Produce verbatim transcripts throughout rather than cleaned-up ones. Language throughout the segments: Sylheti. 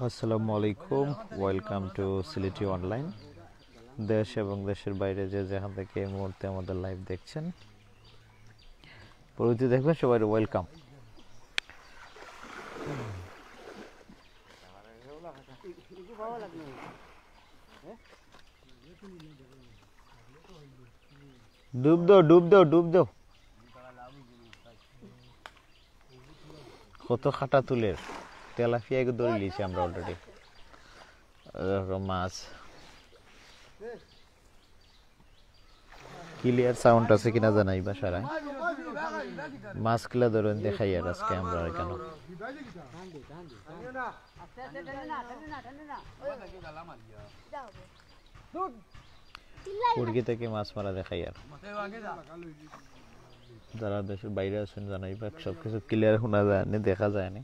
আসসালামু আলাইকুম, welcome to Sylheti অনলাইন। দেশ এবং দেশের বাইরে যে যেখান থেকে এই মুহূর্তে আমাদের লাইভ দেখছেন, পরবর্তী দেখবেন, সবাই ওয়েলকাম। ডুব দাও, ডুব দাও, ডুব দাও। কত কাটা তুলের, তেলাপিয়া এগু ধরি লিছি আমরা already। দেখো মাছ। Clear sound আছে কিনা জানাইবা সারায়। মাছ কিলা ধরইন দেখাইয়ার আজকে আমরা এখানো। মুরগি থেকে মাছ মারা দেখাইয়ার। যারা দেশের বাইরে আছইন জানাইবা, সব কিছু clear হুনা যায়নি, দেখা যায়নি।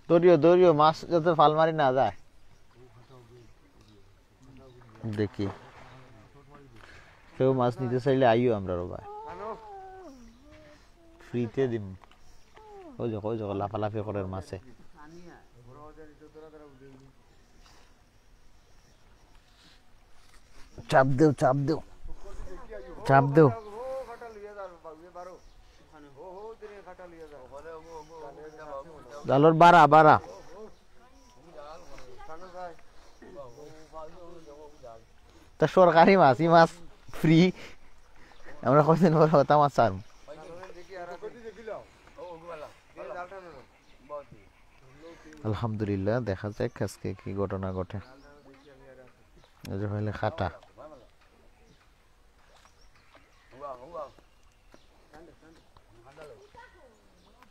ধরিও, ধরিও, মাছ যাতে ফাল মারি না যায়। দেখি, কেউ মাছ নিতে চাইলে আইও আমরার অবায়। ফ্রিতে দিমু। ওই দেখো, ওই দেখো, লাফালাফি করের মাছে। চাপ দেও, চাপ দেও, চাপ দেও। জালর বাড়া, বাড়া। তা সরকারি মাছ, ই মাছ ফ্রি। আমরা কয়দিন পরে হতা মাছ ছাড়মু। আলহামদুলিল্লাহ, দেখা যাক আজকে কি ঘটনা ঘটে। এই যে হইলে খাটা।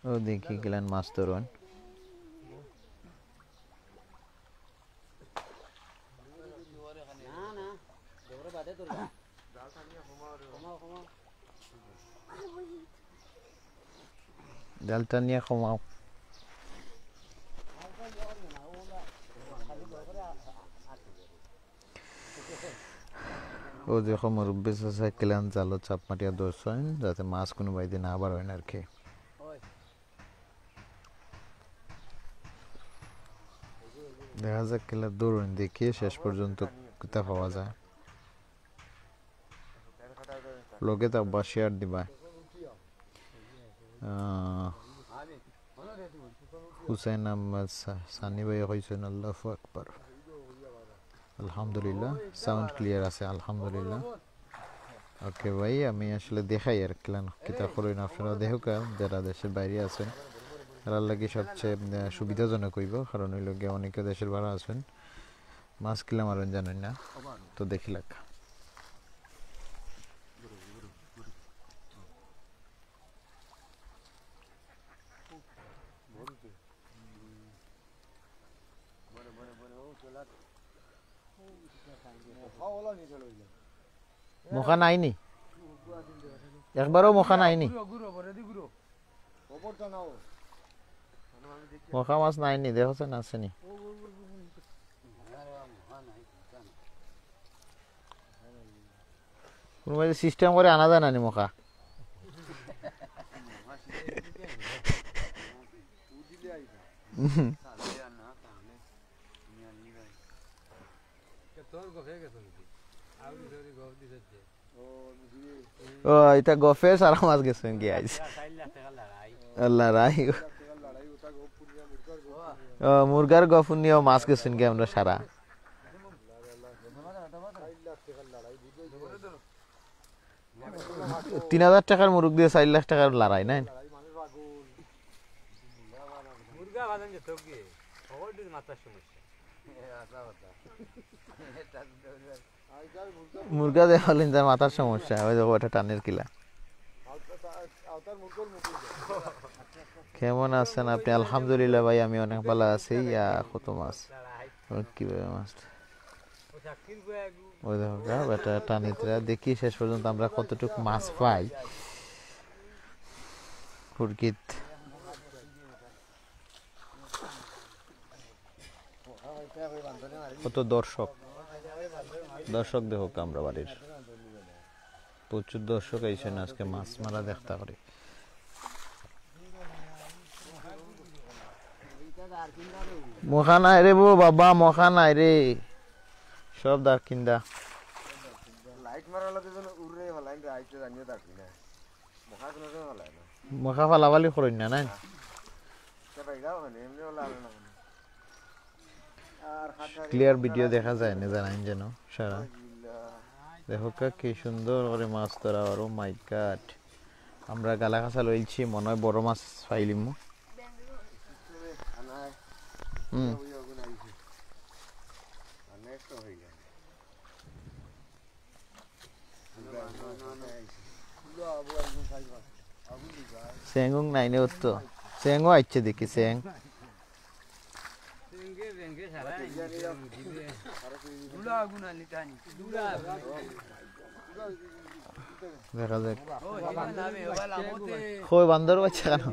ও দেখি গেলেন মাছ ধরুন। জাল টানিয়া কমাও। ও দেখো, মুরব্বি চাচা কিলান জালো চাপ মারিয়া ধরছইন, যাতে মাছ কুনু বাইদি না বার অইন আর কি। দেখা যাক কিলা ধরইন, দেখি শেষ পর্যন্ত কিতা পাওয়া যায়। লগে থাকবা, শেয়ার দিবা। আহ, হুসেন আহমদ সা-, সানি ভাই কইছইন, আল্লাহু আকবার। আলহামদুলিল্লাহ, সাউন্ড ক্লিয়ার আছে, আলহামদুলিল্লাহ। ওকে ভাই, আমি আসলে দেখাইয়ার কিলান কিতা করইন, আপনারা দেখউক্কা, যারা দেশের বাইরে আছইন, তারার লাগি সবচেয়ে, আহ, সুবিধাজনক অইবো, কারণ অইলো গিয়া অনেকে দেশের বারা আছইন, মাছ কিলা মারইন জানইন না, তো দেখিলাউক্কা। মখা নাইনি, একবারও মখা নাইনি। মখা মাছ নাইনি, দেখো আছে নি। কুনু বায়দি সিস্টেম করি আনা যায় না নি মখা? ও, ইটা গফে সারা মাছ গেছইন গি আইজ। আল্লাহ রাই। ও, মুরগার গফ নিয়াও মাছ গেছইন গি আমরার সারা। তিন হাজার টেকার মুরগ দিয়া চাইর লাখ টেকার লড়াই, নায়? মুরগা বাজান যে ঠকিয়ে, খবর দিন মাথার সমস্যা। মুরগা দেখা অইলে তার মাথার সমস্যা, ওই দেখো, এটা টানের কিলা। কেমন আছেন আপনি? আলহামদুলিল্লাহ ভাই, আমি অনেক ভালা আছি। ইয়া, কত মাছ? ও, কিভাবে মাছ? ওই দেখো, গা, বেটা টানিতরা। দেখি শেষ পর্যন্ত আমরা কতটুক মাছ পাই। ফুরকিত। কত দর্শক, দর্শক দেখউক্কা আমরার বাড়ির। প্রচুর দর্শক আইছইন আজকে মাছ মারা দেখতা করি। মখা নাই রে বো বাবা, মখা নাই রে। সব দারকিন্দা। লাইট মারার লগে যেন উড়রে হলাইন রে, আইতে জানিও দারকিন্দা। মখা কোনো সময় হলায় না। মখা ফালাফালি করইন না, নাই? সে বাইরাও হয় না, এমনি হলা আর না। ক্লিয়ার ভিডিও দেখা যায় না, জানাইন যেন সারা। দেখউক্কা কি সুন্দর করি মাছ ধরা, আর oh my God। আমরা গালা কাছা লইলছি, মনে হয় বড় মাছ পাইলিমু। হুম। চেং উং নাই নে অত। চেংও আইছে দেখি, চেং। দেখা যাক। কই বান্দর বাচ্চা কেন?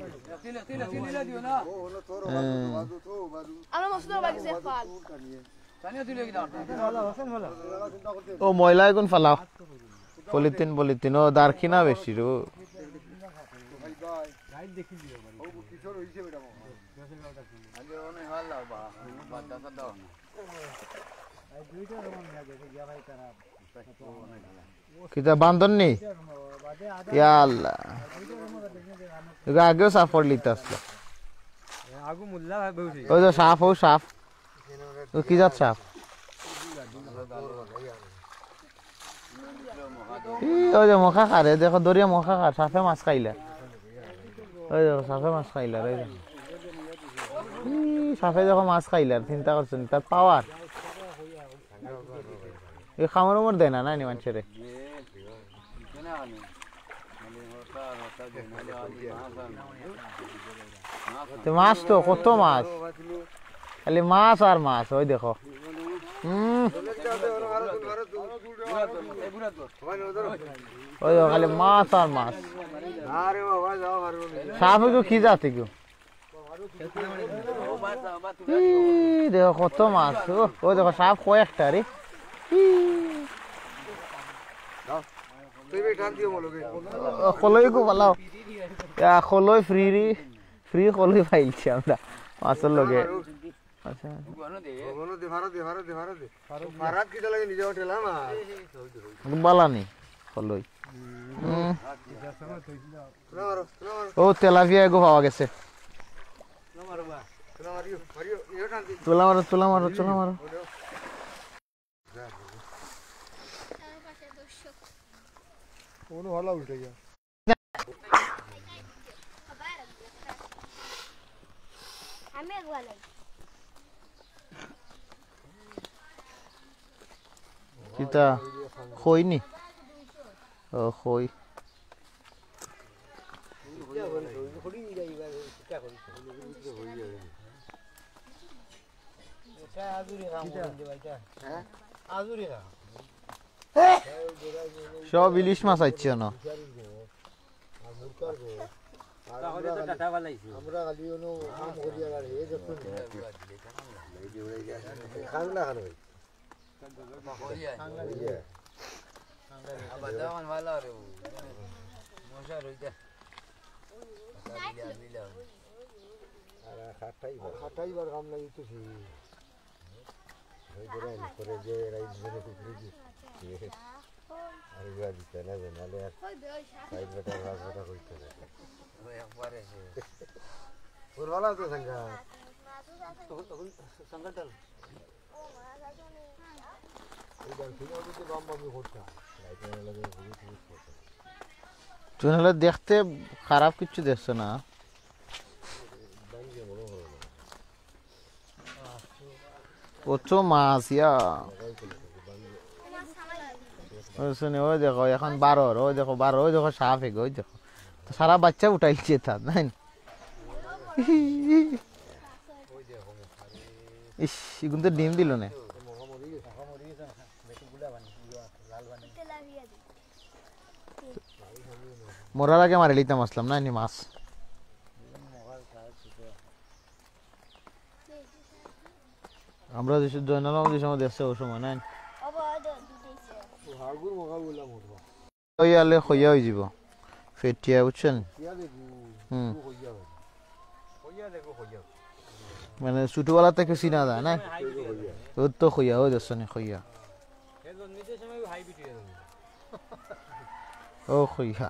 হ্যাঁ। আমরা মসুদ বাগিছে ফাল। ও ময়লা এগুন ফালাও। পলিথিন, পলিথিন, ও দারকিনা বেশি রো। কিতা বান্দর নি? ইয়া আল্লাহ। এগু আগেও সাফ করি লিতা আছলা। আগু মুল্লা ভাই বউছি। ওই যে সাফ, ও সাফ। ও কি জাত সাফ? ই, ওই যে মখা খার, এ দেখো, দরিয়া মখা খার, সাফে মাছ খাইলা। ওই দেখো, সাফে মাছ খাইলা, ওই দেখো। ই, সাফে দেখো মাছ খাইলা, চিন্তা করছো নি, তার পাওয়ার। এই খামর উমর দেয় না, না নি মানষরে। তো মাছ তো, কত মাছ, খালি মাছ আর মাছ, ওই দেখো। হুম। ওই দেখো, খালি মাছ আর মাছ। সাফ এগু কি জাত এগু? ই, দেখো কত মাছ। ও, ও দেখো সাফ কয়েকটা রে। ই। ও, কলই গো ফালাও। ইয়া, কলই ফ্রি রে। ফ্রি কলই পাইলছি আমরা মাছর লগে। আচ্ছা। বালা নি কলই। হুম। ও, তেলাপিয়া এগু পাওয়া গেছে। তুলা মারো, তুলা মারো, তুলা মারো। কিতা? খই নি? ও, খই। সব ইলিশ মাছ আইছে না। আমরা খালি অনো কাম করি আর এই দেখুন। খান না খান ভাই। আর খাটাই বার। খাটাই বার কাম নাই তো সেই। ওই করে আমি করে যে রাইট ধরে কুকুরে যে। আর ইয়া দিতে না যে, নালে আর সাইড বেটা, রাজ বেটা কইতে না। ওই একবারে সে। ওর ভালো আছে সাঙ্গা? তখন, তখন সাঙ্গাটা। এই গান শুনে আমি তো বাম বামই করতাম। রাইট মানে লাগে ঘুরে ঘুরে করতাম। তুই নাহলে দেখতে খারাপ কিচ্ছু দেখছো না। কত মাছ ইয়া। ওই শুনে, ওই দেখো, এখন বারোর, ওই দেখো, বারো, ওই দেখো, সাপ এগো, ওই দেখো। তো সারা বাচ্চা উঠাইছে তার, নাই? ইস, এগুন তো ডিম দিল না। মরার আগে মারি লিতাম আসলাম না, এনে মাছ। আমরা যে সময়, জয়নাল মামা যে সময় দেখছে, ওই সময় নাই। ও বাবা, দে-, দিতেছে। ও হাগুর মগা বললাম ওঠো। ওই আলে খইয়া অই যিবো। ফেটিয়া, বুঝছইন? ইয়া দেখু, হুম। ও খইয়া হয়। খইয়া দেখু, খইয়া। মানে, ছোটবেলা থাকি চিনা যায়, না? হাই বিটি হয়। ও তো খইয়া, ওই দেখছনি খইয়া। এ জন্মিতে সময় হাই বিটি হয়। ও খইয়া।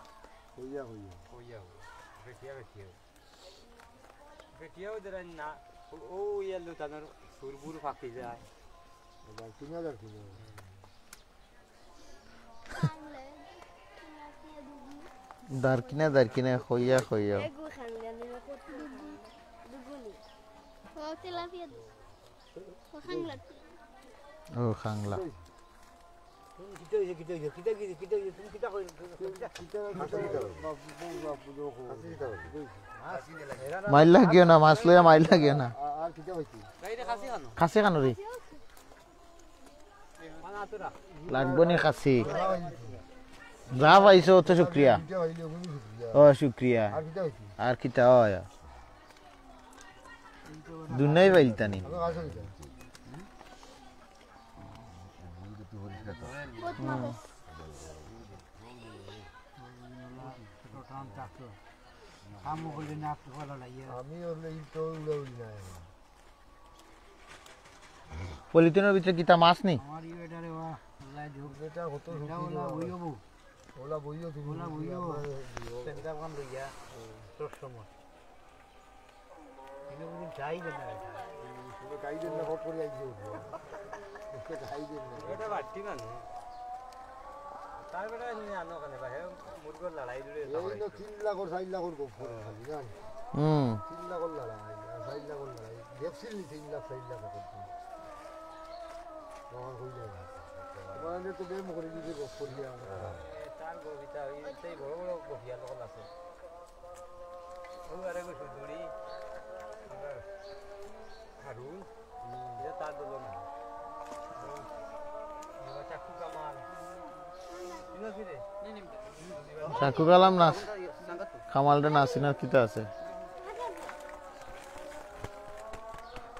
খইয়া, খইয়া। খইয়া হয়। ফেটিয়া, ফেটিয়া। ফেটিয়াও দেরাই না। ও, ও, ইয়া লো, তাদের সুরবুর ফাঁকি যায়। এবার কিনা যার কিনা। দারকিনা, দারকিনা, খইয়া, খইয়া। এগু খাঙ্গা নিয়ে কত দুগুনি। ও তেলাপিয়া দু-, ও খাংলা। ও খাংলা। কিতা অইছে, কিতা অইছে, কিতা অইছে, কিতা অইছে, তুমি কিতা কইলে, কিতা, কিতা, কিতা, বাপ, বাপ, বাপ, বাপ, বাপ, বাপ, বাপ, বাপ। মাইর লাগিও না, মাছ লইয়া মাইর লাগিও না। আর, আর কিতা অইছে? খাসি খানো রে। লাগবো নি খাসি? যা পাইছো, অত শুক্রিয়া। ও, শুক্রিয়া। আর কিতা অয়? দুনাই পাইলতানি। আমি ওর এই তো উড়াউড়ি নাই। পলিথিনর ভিতরে কিতা মাছ নি? আমার ইয়ে এটা রে বা, আল্লাহ যোগ। এটা কত এটা সুখী ওলা রে বা। বইও বউ। ওলা বইও তুমি ওলা সুখী, বইও। আমার ইয়ে। সেন্টার কাম লইয়া, সব সময়। এটা বুঝি যাই যে না এটা। তুমি গাই দেন না, হট করে আইছে উঠবো। এটা গাই দেন না। এটা বাড়তি মানুষ। তার বেটা এমনি আনো ওখানে বা, হে মুরগর লড়াই দূরে এই তো তিন লাখ ওর, চার লাখ ওর গপ করে খালি, জান? হুম। তিন লাখ ওর লড়াই, আর চার লাখ ওর লড়াই। দেখছিল নি তিন লাখ, চার লাখ ওর গপ। আমার হয়ে যায় না। তোমার আগে তো ব্যায়াম করে দিতে গপ করিয়া আমরা। এ, তার গপিতা, এই, সেই বড় বড় গপিয়া লোক আছে। ও আরে গো সুন্দরী। হারুন। চাকু কালাম না, কামালটা না চিনার কিতা আছে?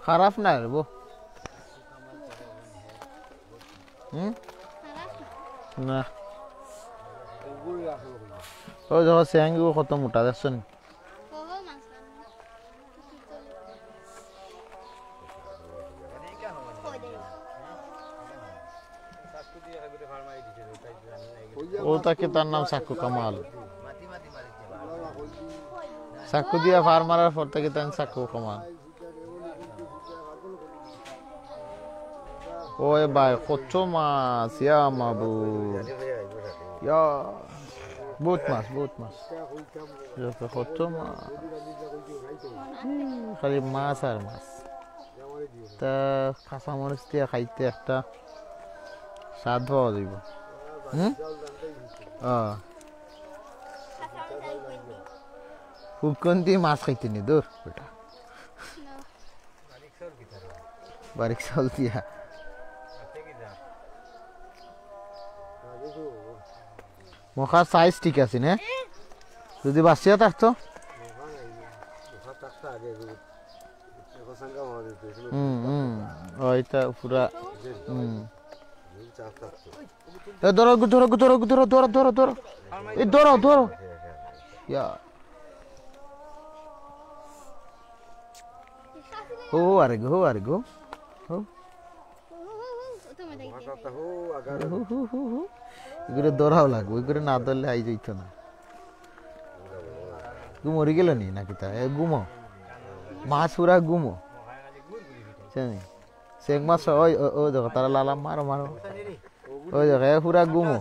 খারাপ না রে বো। হুম? না। ও দেখো, চেংগু কত মোটা দেখছো নি? ও তাকে তার নাম সাক্কু কামাল। সাক্কু দিয়া ফার মারার পর থেকে তার চাকু কামাল। ওই ভাই, কত মাছ, ইয়া মাবুদ। ইয়া, বহুত মাছ, বহুত মাছ। ইয়া, কত মাছ। হুম, খালি মাছ আর মাছ। তা কাঁচা মরিচ দিয়া খাইতে একটা স্বাদ পাওয়া যাইব। হুম? আহ। হুকন দি মাছ খাইতে নি, দূর বেটা। বারিক চাউল দিয়া। মখার সাইজ ঠিক আছে নে? যদি বাঁচিয়া থাকতো। হুম, হুম। ও, এটা পুরা, হুম। এ, ধরো, ধরো, ধরো, ধরো, ধরো, ধরো, ধরো। এই ধরো, ধরো। ইয়া। ও, আরে গো, আরে গো। ও। হু, হু, হু, হু। এগুলো ধরাও লাগবো, এগুলো না ধরলে আই যাইতো না। গু মরি গেল নি নাকি তা? এ, গুমো। মাছ পুরা গুমো। চেনি? চেং মাছ, ওই, ও, ও দেখো, তারা লালা মারো, মারো। ওই দেখো, এ পুরা গুমো।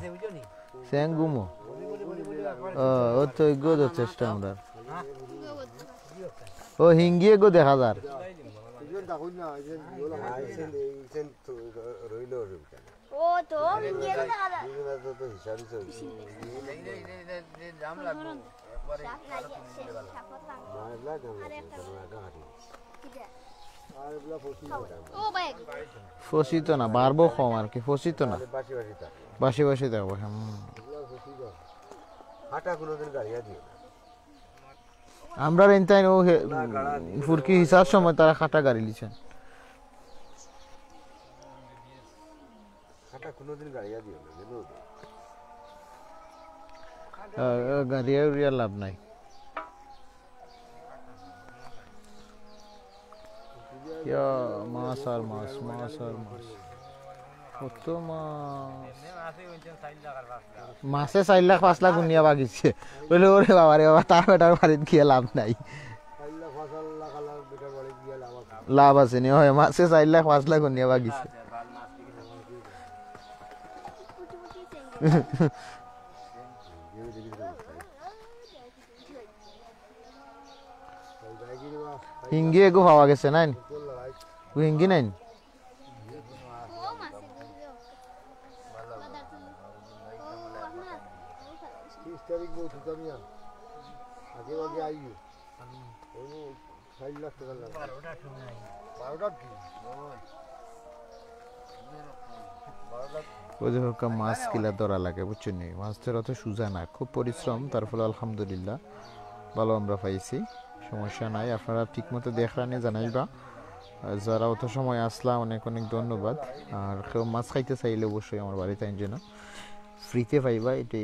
চেং গুমো। ও, ও তো এগো ধরছে চেষ্টা আমরা। ও হিঙ্গি এগো দেখা যার। ও তো হিঙ্গি এগো দেখা যার। ও ভাই। ফসিত না, বাড়বো কম আর কি, ফসিত না। বাসি বাসি থাকবো, হুম। হাঁটা কোনোদিন গাড়িয়া দিও না। আমরা রেন্টাইন ও হে-, ফুরকি হিসাব সময় তারা খাটা গাড়ি লিছেন। কোনোদিন গাড়িয়া দিও না, গেলেও তো। আহ, গাড়িয়া উড়িয়া লাভ নাই। ইয়া, মাছ আর মাছ, মাছ আর মাছ। কত মাছ। মাছে চাইর লাখ পাঁচ লাখ গুনিয়া বাগিছে। বলে, "ওরে বাবা রে বাবা, তার বেটার বাড়িত গিয়া লাভ নাই।" লাভ আছে নি? হয়, মাছে চাইর লাখ পাঁচ লাখ গুনিয়া বাগিছে। হিঙ্গি এগু পাওয়া গেছে, নাইন? হিঙ্গি নাইন? ওই যে হোক, মাছ কিলা ধরা লাগে, বুঝছইন নি? মাছ ধরা তো সুজা না, খুব পরিশ্রম। তারপরে আলহামদুলিল্লাহ ভালো আমরা পাইছি, সমস্যা নাই। আপনারা ঠিক মতো দেখরা নি জানাইবা। আর যারা অত সময় আসলা, অনেক অনেক ধন্যবাদ। আর কেউ মাছ খাইতে চাইলে অবশ্যই আমার বাড়িত আইন যেন ফ্রিতে পাইবা, এটা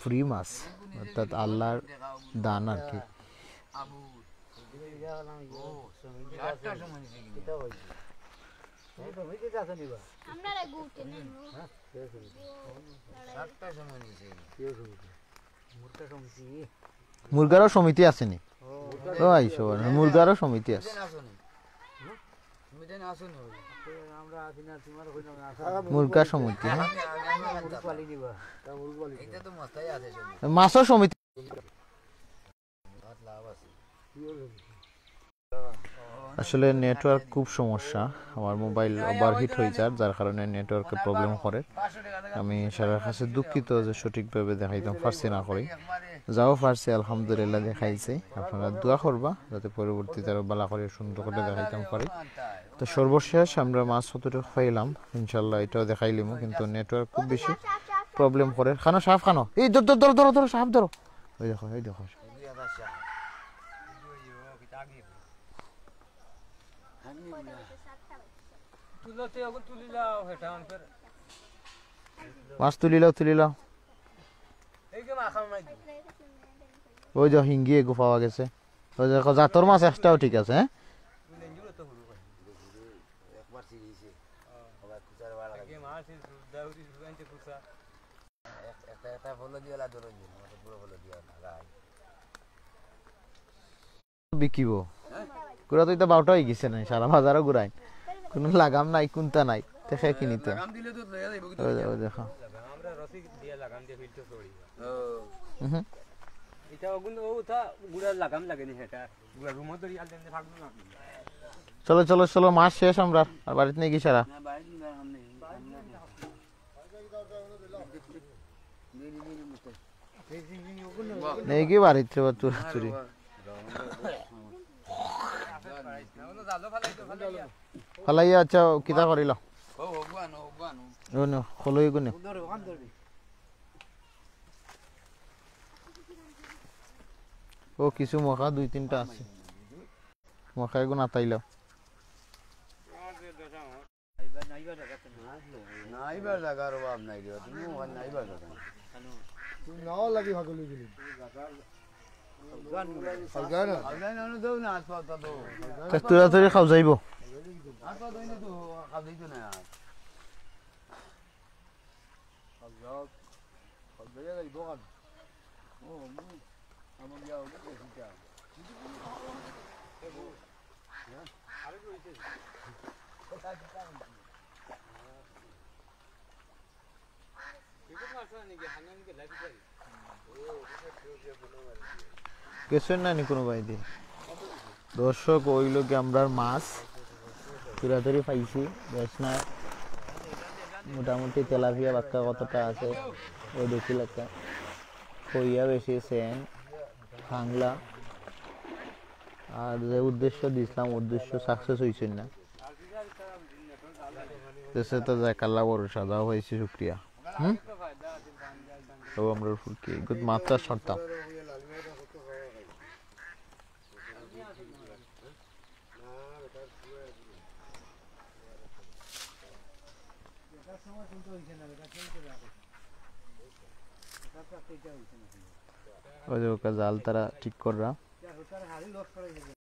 ফ্রি মাছ, অর্থাৎ আল্লাহর দান আর কি। মুরগারও সমিতি আছে নি? ও আইসো, মুরগারও সমিতি আছে। মুরগা সমিতি, হ্যাঁ? মাছও সমিতি। আসলে নেটওয়ার্ক খুব সমস্যা, আমার মোবাইল ওভারহিট হয়ে যার, যার কারণে নেটওয়ার্কে প্রবলেম করে। আমি সারার কাছে দুঃখিত যে সঠিকভাবে দেখাইতাম পারছি না করি, যাও পারছি আলহামদুলিল্লাহ দেখাইছে। আপনারা দোয়া করবা যাতে পরবর্তীতে আরও ভালো করে সুন্দর করে দেখাইতাম পারি। তো সর্বশেষ আমরা মাছ কতটুকু পাইলাম ইনশাল্লাহ এটাও দেখাইলিমু, কিন্তু নেটওয়ার্ক খুব বেশি প্রবলেম করে। খানো সাপ খানো, এই ধর ধর ধর ধর ধর সাপ ধরো, ওই দেখো ওই দেখো। মাছ তুলিলাও তুলিলাও। ওই যে হিঙ্গি এগু পাওয়া গেছে। ওই দেখো জাতর মাছ একটাও ঠিক আছে, হ্যাঁ? বিকিব। ঘুরা তো এটা বারোটা হয়ে গেছে না, সারা বাজারও ঘুরাই। কোনো লাগাম নাই, কুন্তা নাই। তে খে কিনিতে। ওই দেখো। চলো, চলো, চলো, মাছ শেষ আমরা। আর বাড়িতে নিয়ে গেছি সারা। নেই কি বাড়িতে বা চুরা চুরি। ফালাইয়া আচ্ছা, কিতা করিল? ও নো, খলই গুনে। ও কিছু মখা দুই তিনটা আছে। মখা এগুন আতাইল। নাইবার জাগার অভাব নাই রে, তুমি ওখানে নাইবার জাগা নাই। তুমি নাও লাগি ভাগলি গেলি। খাওয়া যায় না? খাওয়া যায় না, অন্য দেও না, আজ পাও তা দেও। তা তোরা তোরে খাওয়া যাইব। আজ পাও দেই না তো, খাওয়া যাইতো না আর। খাওয়া যাও। খাওয়া যাইয়া যাইব কান। ও, আমি, আমার ইয়া হলো কি, এটা? গেছেন না নি কোনো বাইদি? দর্শক, ওই লোকে আমরা মাছ তুলাতুলি পাইছি, বেশ না, মোটামুটি তেলাপিয়া বাক্কা কতটা আছে, ওই দেখি লাগা। কইয়া বেশি সেন, খাংলা। আর যে উদ্দেশ্য দিছিলাম, উদ্দেশ্য সাকসেস হইছে না। দেশে তো যায় কাল্লা বড় সাদা হয়েছে, শুক্রিয়া। হুম? ও আমরা ফুলকি, গুড মাত্রা সর্তা। ওই যে ওকে জাল তারা ঠিক কররা।